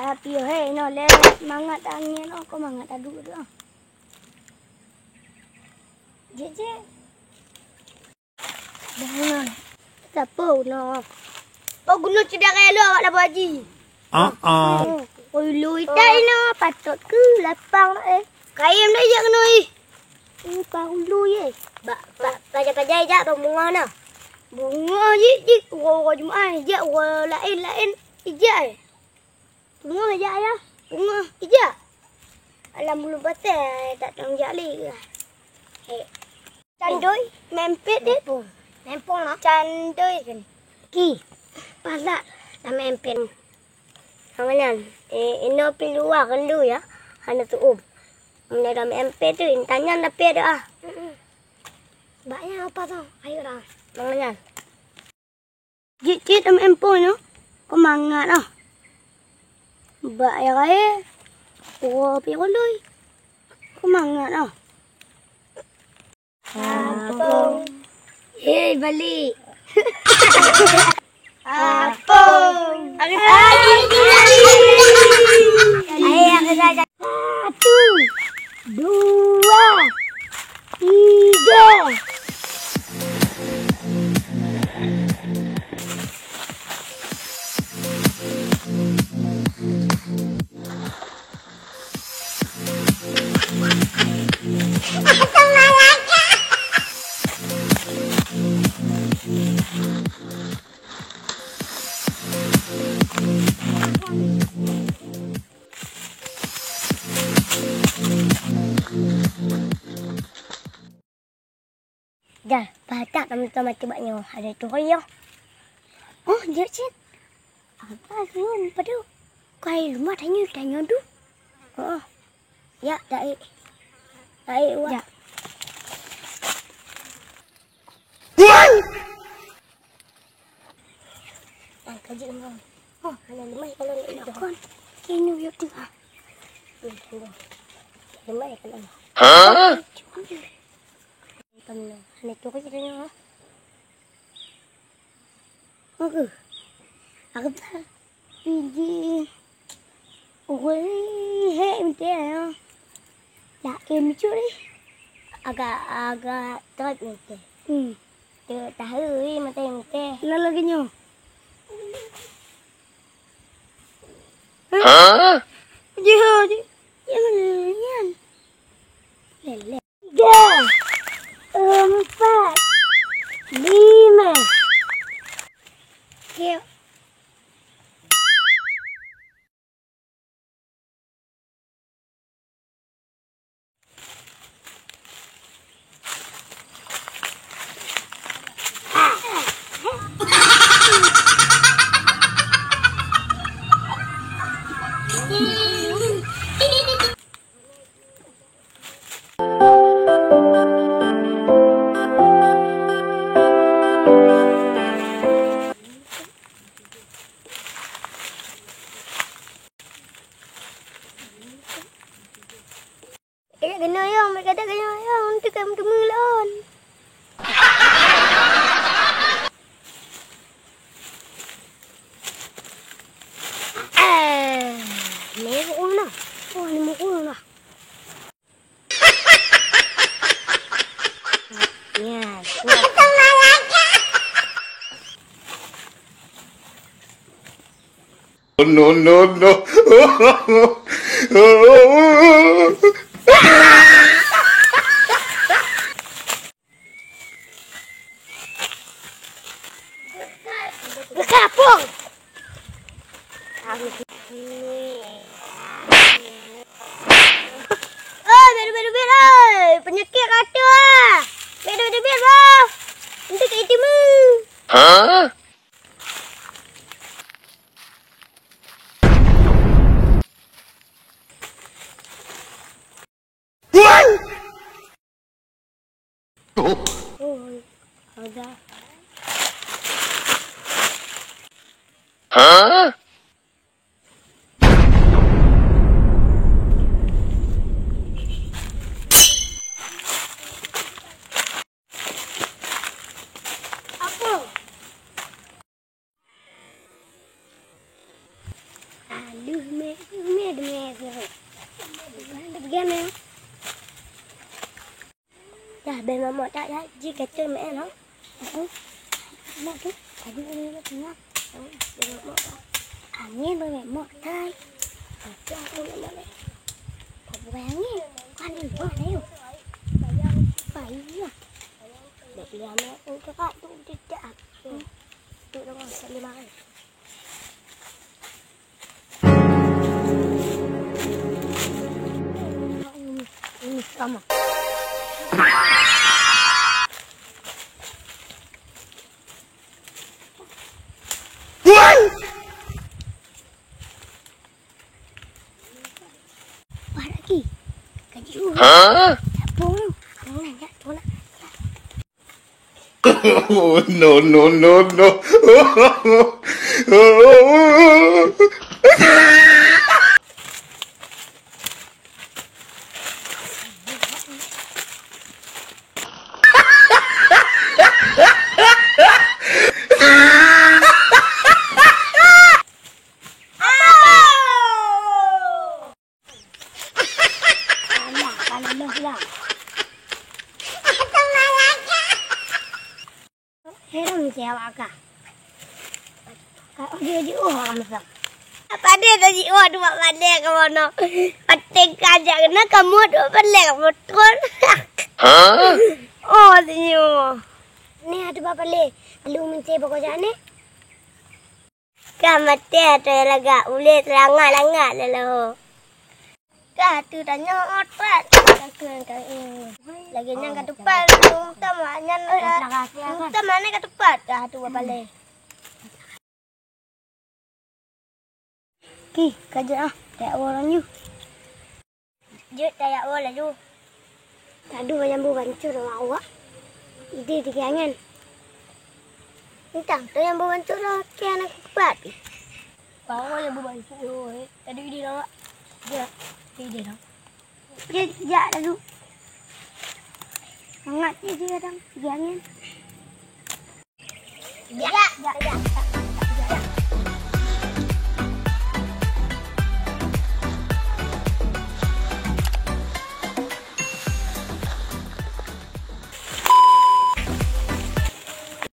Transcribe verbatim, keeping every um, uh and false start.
Tapi, hei, inoe lé, mangat angén, oh, kok mangat adu tu, ah. Jek, jek. Dah, inoe. Sapo inoe? Oh, gunong cedara lo awak Labu Haji. Ah, ah. Oh, ulu itai inoe, patot keu lapang, eh. Kayém dah jak keunoe, ih. Oh, ka ulu, ye. Ba, ba, paja-paja jak, ba bunga na. Bunga jih, jih, uroe-uroe Jumat, jak uroe laén-laén, ijak, eh. Teungoh jak, Ayah. Teungoh ijak. Alam bulu batée, tak tang jak lé. Hei. Candoi, meuempet deh. Mempong. Mempong lah. Candoi kan. Ki. Pasak. Dah meuempet. Sama nyan. Eh, inoe pi luwa kan lu ya. Hana tuum. Meunyoe dah meuempet tu, intan nyan dah pet dah. Mm-mm. Bak nyan apa tu? Ayo dah. Sama nyan. Jeuet-jeuet lam empon nyoe, keu mangat ah. Bak air-air, uroe pih rondoi, keu mangat ah. Apong. Hei, balik. Apong. Ayo, ayo, ayo. Satu, dua, tiga. Dah, patak kami tu mati bak nyoe. Ada tu kali ya. Oh, jeuet cit. Apa tu? Apa tu? Kai rumah tanya, tanya tu. Oh. Ya, taik. Taik, wak. Ya. Ah, ka jeuet ngon. Oh, hana leumah kalau nak ikot. Kon. Kinu yuk tengah. Hmm, tunggu. Leumah kalau. Hah? Cuma dia. Hana tu ka jeuet ngon. Aku. Aku tak. Piji. Ui, hek meuntée nyoe. Laén micut ih. Agak, agak trot meuntée. Hmm. Teu tahe ih meuntée-meuntée. Lala geuh nyoe. Hah? Jih, jih. Nyan, nyan. Lélé. Tiga, empat, lima. Yuk. Eh, keunoe yong, meukadak keunoe yong, untuk kamu temu lawan. Ah, ni mu'un lah. Oh, ni mu'un lah. Ya, kuat. No, no, no. Geukapong. Oi, bit, bit, bit, oi. Peunyakét ka teuh, ah. Bit, bit, bit, bit, boh. Untuk ke itu mu. Hah? Hah? Apa? Deuh mè, deuh mè, deuh mè, deuh mè. Deuh mè. Dah, bèk mok-mok that, ya. Ji kacau mè, no. Aduh. Mok tu, tadi ni nak tengah. Aduh, bèk mok-mok that. Angin bèk mok-mok that. Kacau aku nak mok ni. Kau bukan angin. Kau angin bukan, ayo. Payah. Bèk dia mè, engkau tak tu, tidak. Tu dengan Salimah. Ini sama. Wah, lagi. Kaji. Hah? Siapa tu? Mana nak tolak? Oh, no, no, no, no. Alah, ka loloh lah. Heran si awak ka. Ka ojok-ojok, oh, ka meusang. Padé tajiôh dua balèe ka bunoe. Paténg ka jak keunoe ka muat dua balèe ka muat kon. Hah? Oh, seunyoe. Ni ada dua balèe. Lalu meunce pokok jak ni. Ka maté atoe lagak, ulèe teulangak-langak lé laho. Ka atu tanyoe ot pat. Lagèe nyan ka tupat, untom nyan ka, untom nyan ka tupat ka atu bapalé. Ki, ka jeuet ah, tajak woe laju. Jeuet tajak woe laju. Tadu jambu bancur awak. Idéh tinggi angén. Entang tu jambu bancur lah, keu aneuk kupat. Bawa jambu bancur, eh. Tadu idéh awak. Jak, idéh dong. Jeuet jak tadu. Mangat je dia kadang, tinggi angén. Jak, jak, jak.